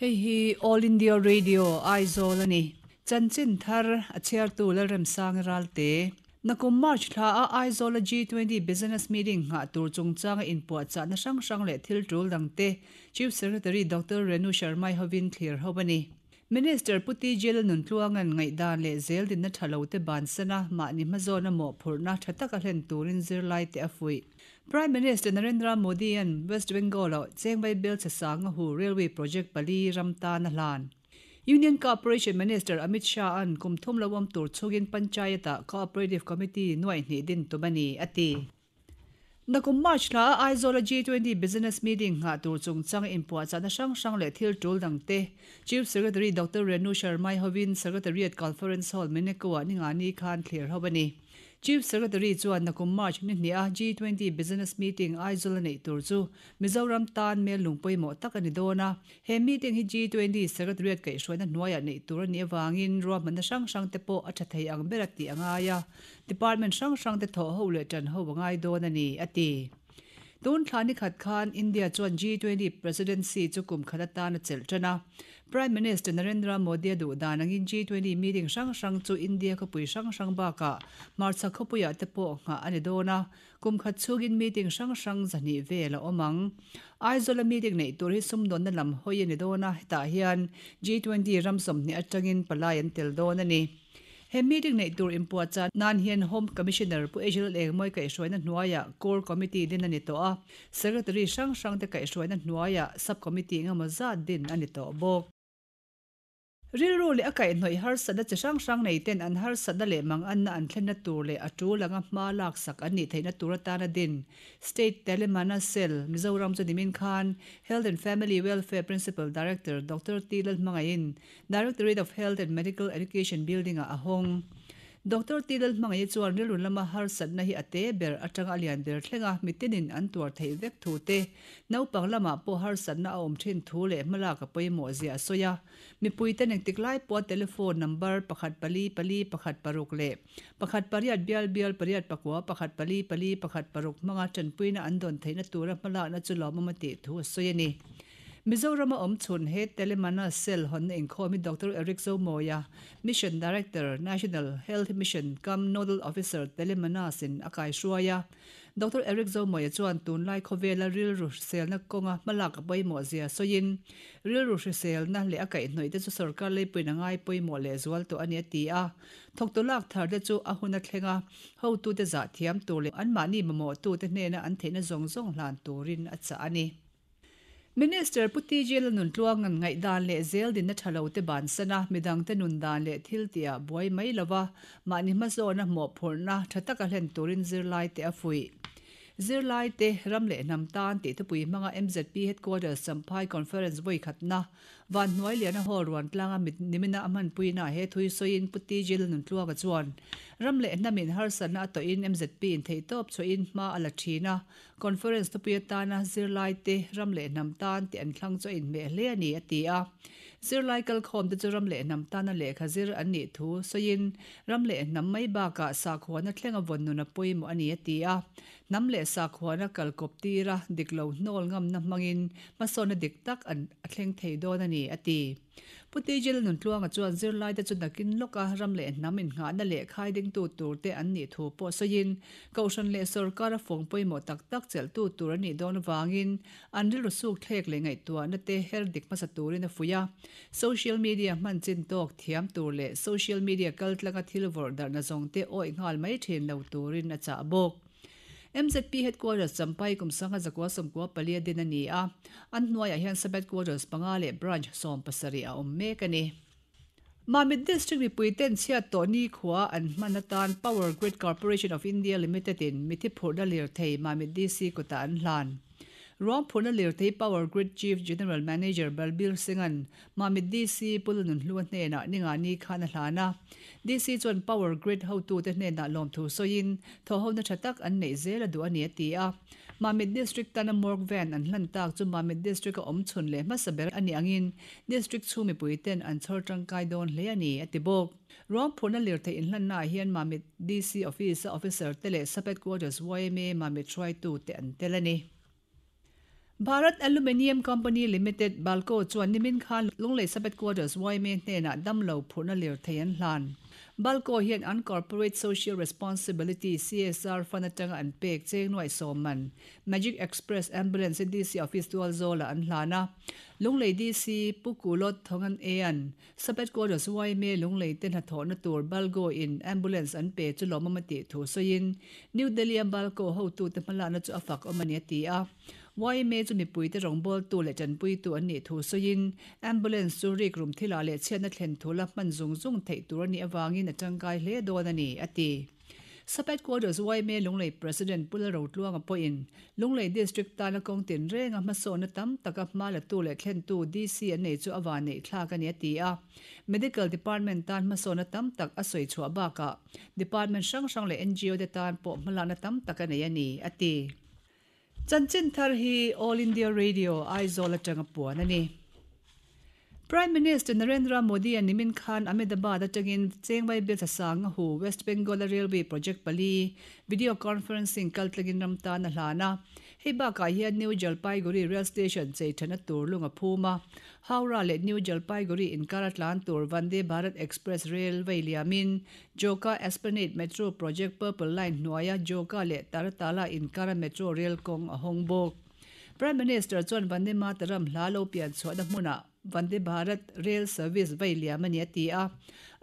Hei hi All India Radio, Aizawl a ni. Chanchin thar a chhiartu Lalremsanga Ralte. Nakum March thla a Aizawl a G20 Business Meeting nghah tur chungchanga inpuahchahna hrang hrang leh thil tul dangte Chief Secretary Doctor Renu Sharma-i hovin thlir ho a ni. Minister Pu TJ Lalnuntluanga'n ngaihdan leh zel dinna tha lo te bansan a, mahni hmazawna mawhphurhna tha taka hlen turin zirlai te a fuih. Prime Minister Narendra Modi-a'n West Bengal-a Chengvai Belchhe Sangahu Railway Project pali ram tan a hlan. Union Cooperation Minister Amit Shah-a'n kum thum lo awm tur chungin Panchayat-ah Cooperative Committee nuaih hnih din tum a ni, a ti. Nakum March thla a Aizawl a G20 Business Meeting nghah tur chungchang inpuahchahna hrang hrang leh thil tul dangte Chief Secretary Doctor Renu Sharma-i hovin Secretariat Conference Hall Meneko-ah ningani khan thlir ho a ni. Chief Secretary chuan nakum March ni hnih a G20 Business Meeting Aizawl a neih tur chu Mizoram tan mel lung pawimawh tak a ni dawn a. He meeting hi G20 Secretariat kaihhruaina hnuaiah neih tur a nih avangin ruahmanna hrang hrangte pawh a tha thei ang ber a tih a ngai a. Department hrang hrangte thawh ho leh tan ho a ngai dawn a ni, a ti. Tun thla ni khat khan India chuan G20 Presidency chu kum khat atan a chelh tan a. Prime Minister Narendra Modi a duh dan angin G20 meeting hrang hrang chu India khawpui hrang hrang bakah hmarchhak khawpuiah te pawh nghah a ni dawn a. Kum khat chhungin meeting hrang hrang zahnih vel a awm ang. Aizawla meeting neih tur hi sumdawnna lam hawi a ni dawn a, hetah hian G20 ram 20 atangin palai an tel dawn a ni. He meeting neih tur inpuahchah nan hian Home Commissioner Pu Ejil Engmawi kaihhruaina hnuaiah Core Committee din a ni tawh a, Secretary hrang hrangte kaihhruaina hnuaiah Sub Committee engemaw zat din a ni tawh bawk. Rilru leh a kaihhnawih harsatna chi hrang hrang nei ten an harsatna leh manganna an thlenna tur leh a tul anga hma laksak an nih theihna tur atana din State Telemana Cell, Mizoram chu nimin khan Health and Family Welfare Principal Director Doctor T Lalhmangaihin Directorate of Health and Medical Education Building-ah a hawng. Doctor T. Lalhmangaih chuan rilru lama harsatna hi a te ber atanga a lian ber thlenga mitinin an tuar theih vek thu te, naupang lamah pawh harsatna a awm thin thu leh hmalak a pawimawh zia a sawi a. Mipuite engtik lai pawha telephone number pakhat pali pali pakhat paruk leh pakhat pariat bial bial pariat pakua pakhat pali pali pakhat paruk hmanga tanpuina an dawn theihna tura hmalakna chu lawmawm a tih thu a sawi a ni. Mizorama awm chhun he Telemana Cell hawnna inkhawm hi Doctor Eric Zomawia, Mission Director, National Health Mission cum Nodal Officer Telemanas in a kaihruai a. Doctor Eric Zomawia chuan tunlai khawvela rilru hriselna kawnga hmalak a pawimawh zia sawiin, rilru hriselna leh a kaihhnawih te chu sorkar leipuiin a ngai pawimawh lehzual tawh a ni a ti a. Thawktu lak thar te chu a hun a thleng a, hotute zah thiam tur leh anmahni mamawhtute hnena an theihna zawng zawng hlan turin a chah a ni. Minister Pu TJ Lalnuntluanga'n ngaihdan leh zel dinna tha lo te bansan a, midangte nun dan leh thil tihah buai mai lova mahni hmazawna mawhphurhna tha taka hlen turin zirlaite a fuih. Zirlaite, ram leh hnam tan tih thupui hmanga MZP Headquarters Champhai Conference vawi khatna Vanhnuai Liana Hall ruan tlanga mit nimina a hmanpuinaah he thui sawiin Pu TJ Lalnuntluanga chuan ram leh hnamin harsatna a tawhin MZP in theihtawp chhuahin hma a la thin a, Conference thupui atana zirlaite ram leh hnam tan tih an thlang chu a inhmeh hle a ni, a ti a. Zirlai kalkhawmte chu ram leh hnam tana lehkha zir an nih thu sawiin, ram leh hnam mai bakah sakhuana thlenga vawn nun a pawimawh a ni, a ti a. Hnam leh sakhuana kal kawp tira dik lo hnawl ngamna hmangin hmasawnna dik tak an a thleng thei dawn a ni, a ti. Pu Tijil Nuntluanga chuan zirlaite chu nakin lawka ram leh hnam innghahna leh khaidingtu turte an nih thu pawh sawiin, Kohhran leh sawrkara fawng pawimawh tak tak chelhtu tur an nih dawn avangin an rilru sukthlek leh ngaihtuahna te her dik hmasa turin a fuih a. Social media hman chin tawk thiam tur leh social media kaltlanga thil vawrh darhna zawng te awih nghal mai thin lo turin a chah bawk. MZP Headquarters Champai kum sangha zakua sawmkua palia din a ni a, an hnuaiah hian Sub-Headquarters panga leh Branch 70 a awm mek a ni. Mamit District mipui ten chhiat tawh nikhua an hman atan Power Grid Corporation of India Limited in mithi phurhna lirthei Mamit DC kutah an hlan. Ruang phurhna lirthei Power Grid Chief General Manager Balbir Singh-a'n Mamit DC Pu Lalnunhlua hnenah ningani khan a hlan a. DC chuan Power Grid hotute hnenah lawmthu sawiin thawhhona tha tak an neih zel a duh a ni a ti a. Mamit District tana Morgue Van an hlan tak chu Mamit District a awm chhun leh hmasa ber a nih angin District chhung mipuiten an chhawr tangkai dawn hle a ni a ti bawk. Ruang phurhna lirthei inhlannaah hian Mamit DC Office a Officer te leh Sub Headquarters yma Mamit hruaitute an tel a ni. Bharat Aluminium Company Limited, Balco, chuan nimin khan Lunglei Sub-Headquarters yma hnenah damlo phurhna lirthei an hlan. Balco hian an Corporate Social Responsibility, CSR, fund atanga an pek cheng nuaih sawm man Magic Express Ambulance hi DC Office Tualzawlah an hlan a. Lunglei DC Pu Kulot Thongan Ean Sub-Headquarters yma Lunglei te hnathawhna tur Balgo in Ambulance an pe chu lawmawm a tih thu sawiin New Delhi-a Balco hotute hmalakna chu a fak awm a ni a ti a. Yma chu mipuite rawngbawltu leh tanpuitu an nih thu sawiin Ambulance chu rikrum thilah leh chhiatna thlen thu la hman zung zung theih tur a nih avangin a tangkai hle dawn a ni, a ti. Sub-Headquarters yma Lunglei President Pu Lalrotluanga pawhin Lunglei District tana kawng tinrenga hmasawnna tam taka hma latu leh thlentu DC an nei chu a vanneih thlak a ni a ti a. Medical Department tan hmasawnna tam tak a sawi chhuah bakah Department hrang hrang leh NGO te tan pawh hmalakna tam tak a nei a ni, a ti. Chanchin thar hi All India Radio, Aizawl atanga puan a ni. Prime Minister Narendra Modi-a nimin khan Ahmedabad atangin Chengvai Bill Thasanga hu West Bengal-a railway project pali video conferencing kaltlangin ram tan a hlan a. Hei bakah hian New Jalpaiguri rail station chei thana tur lung a phum a. Howrah leh New Jalpaiguri inkar a tlan tur Vande Bharat Express rail vei liamin Joka Esplanade Metro Project Purple Line hnuaia Joka leh Taratala inkara Metro Rail kawng a hawng bawk. Prime Minister chuan Vande Mataram hla lo pian chhuahna hmunah Vande Bharat Rail Service vei liam a ni a ti a.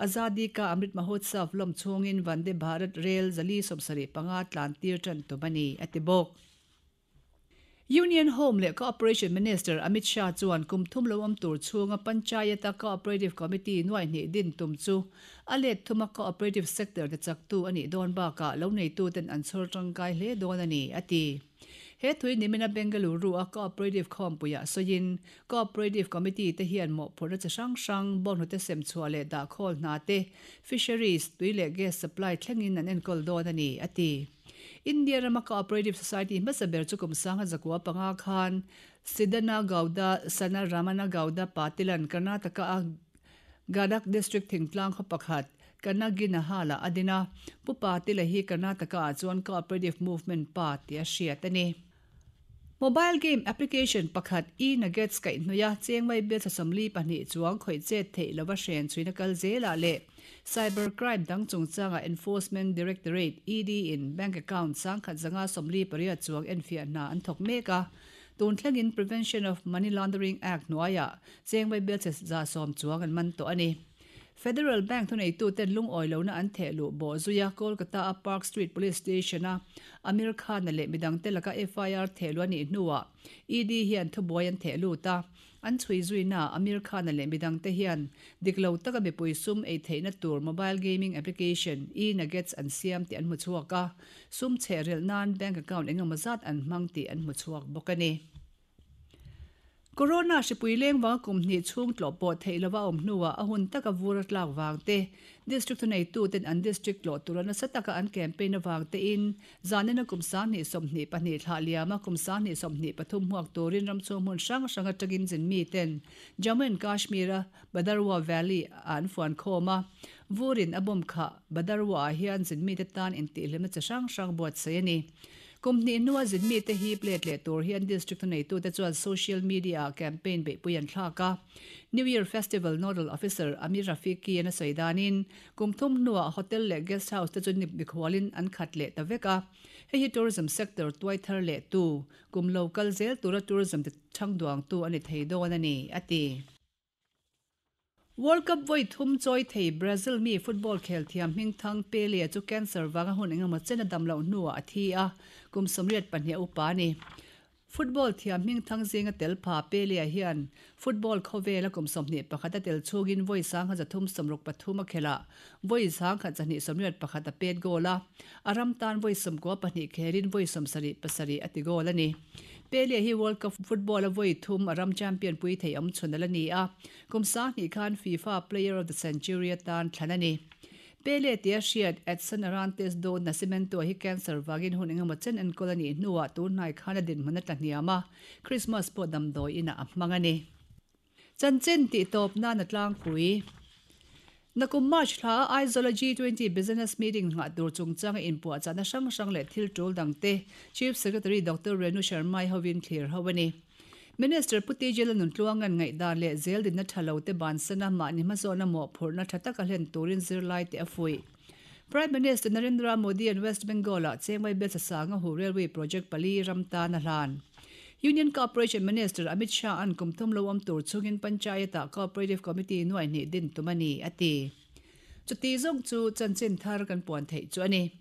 Azadi Ka Amrit Mahotsav lawm chhungin Vande Bharat Rail 475 tlan tir tan tum a ni, a ti bawk. Union Home leh Cooperation Minister Amit Shah chuan kum thum lo awm tur chhunga Panchayat-a Cooperative Committee nuai hnih din tum chu a let thuma cooperative sector te chaktu a nih dawn bakah lo neituten an chhawr tangkai hle dawn a ni, a ti. He thui nimina Bengaluru-a Cooperative khawmpuiah sawiin Cooperative Committee te hian mawhphurhna chi hrang hrang, bawnghnute sem chhuah leh dahkhawl hna te, fisheries, tui leh gas supply thlengin an enkawl dawn a ni, a ti. India rama Cooperative Society hmasa ber chu kum sangha zakua panga khan Sidana Gowda Sana Ramana Gowda Patilan Karnataka-a Gadag District thingtlang khaw pakhat Kanaginahala a din a. Pu Patila hi Karnataka-ah chuan Cooperative Movement pa tih a hriat a ni. Mobile game application pakhat e-Nuggets kaihhnawih a chengmai bill thla 42 chuang khawih chet theih lova hren chhuina kal zelah leh cyber crime dang chungchanga Enforcement Directorate, ED, in bank account 1548 chuang enfiah hna an thawk mek a. Tun thlengin Prevention of Money Laundering Act hnuaiah chengmai bill chhe 110 chuang an man tawh a ni. Federal Bank thuneituten lungawi lohna an theh luh bawh zui a, Kolkata-a Park Street Police Station-a Amir Khan-a leh midangte laka FIR theh luh a nih hnuah ED hian thubuai an theh lut a. An chhui zuinaah Amir Khan-a leh midangte hian dik lo taka mipui sum ei theihna tur mobile gaming application e-Nuggets an siam tih an hmu chhuak a, sum chhe relh nan bank account engemaw zat an hmang tih an hmu chhuak bawk a ni. Corona hripui leng vanga kum hnih chhung tlawh pawh theih lova awm hnuah a hun taka vur a tlak vang te, District thuneituten an District tlawh tura nasa taka an campaign avang tein zanina kum 2022 thlah liama kum 2023 hmuak turin ramchhung hmun hrang hrang atangin zin miten Jammu and Kashmir-a Bhadarwa Valley ah an fuan khawm a, vurin a bawm khah Bhadarwa ah hian zin mite tan intihhlimna chi hrang hrang buatsaih a ni. Kum hnih hnua zin mite hi plate leh tur hian District thuneitute chuan social media-ah campaign beihpui an thlak a. New Year Festival Nodal Officer Amir Rafiqi-a'n a sawi danin, kum thum hnuah hotel leh guest house te chu nip mikhualin an khat leh ta vek a. Hei hi tourism sector tuai thar leh tu, kum lo kal zel tura tourism ti changduangtu a ni thei dawn a ni, a ti. World Cup vawi thum chawi thei Brazil mi football khel thiam hmingthang Pele chu cancer vanga hun engemaw chen a dam loh hnuah a thi a, kum 82 a upa a ni. Football thiam hmingthang zinga tel pha Pele hian football khawvela kum 21 a tel chungin vawi 1363 a khelh a, vawi 1281 a pet goal a, a ram tan vawi 92 khelin vawi 77 a ti goal a ni. Pele hi World Cup football a vawi thum a ram champion pui thei awm chhun a la ni a, kum 2000 khan FIFA Player of the Century atan thlan a ni. Pele tia hriat Edson Arantes do Nascimento hi cancer vangin hun engemaw chen enkawl a nih hnuah tunhnai khan a dinhmun a tla hniam a, Christmas pawh damdawi inah a hmang a ni. Chanchin tih tawp nan a tlangpui. Nakum March thla a Aizawl-a G20 Business Meeting nghah tur chungchanga inpuahchahna hrang hrang leh thil tul dangte Chief Secretary Doctor Renu Sharma-i hovin thlir ho a ni. Minister Pu TJ Lalnuntluanga'n ngaihdan leh zeldinna tha lo te bansana mahni hmazawnna mawhphurhna tha taka hlen turin zirlai te a fuih. Prime Minister Narendra Modi an West Bengal-ah Chengmai Bel Sasanga hu Railway Project pali ram tan a hlan. Union Cooperation Minister Amit Shah-a'n kum thum lo awm tur chungin Panchayat-ah Cooperative Committee nuaihnih din tum a ni, a ti. Chuti zawng chu chanchin thar kan puan theih chu a ni.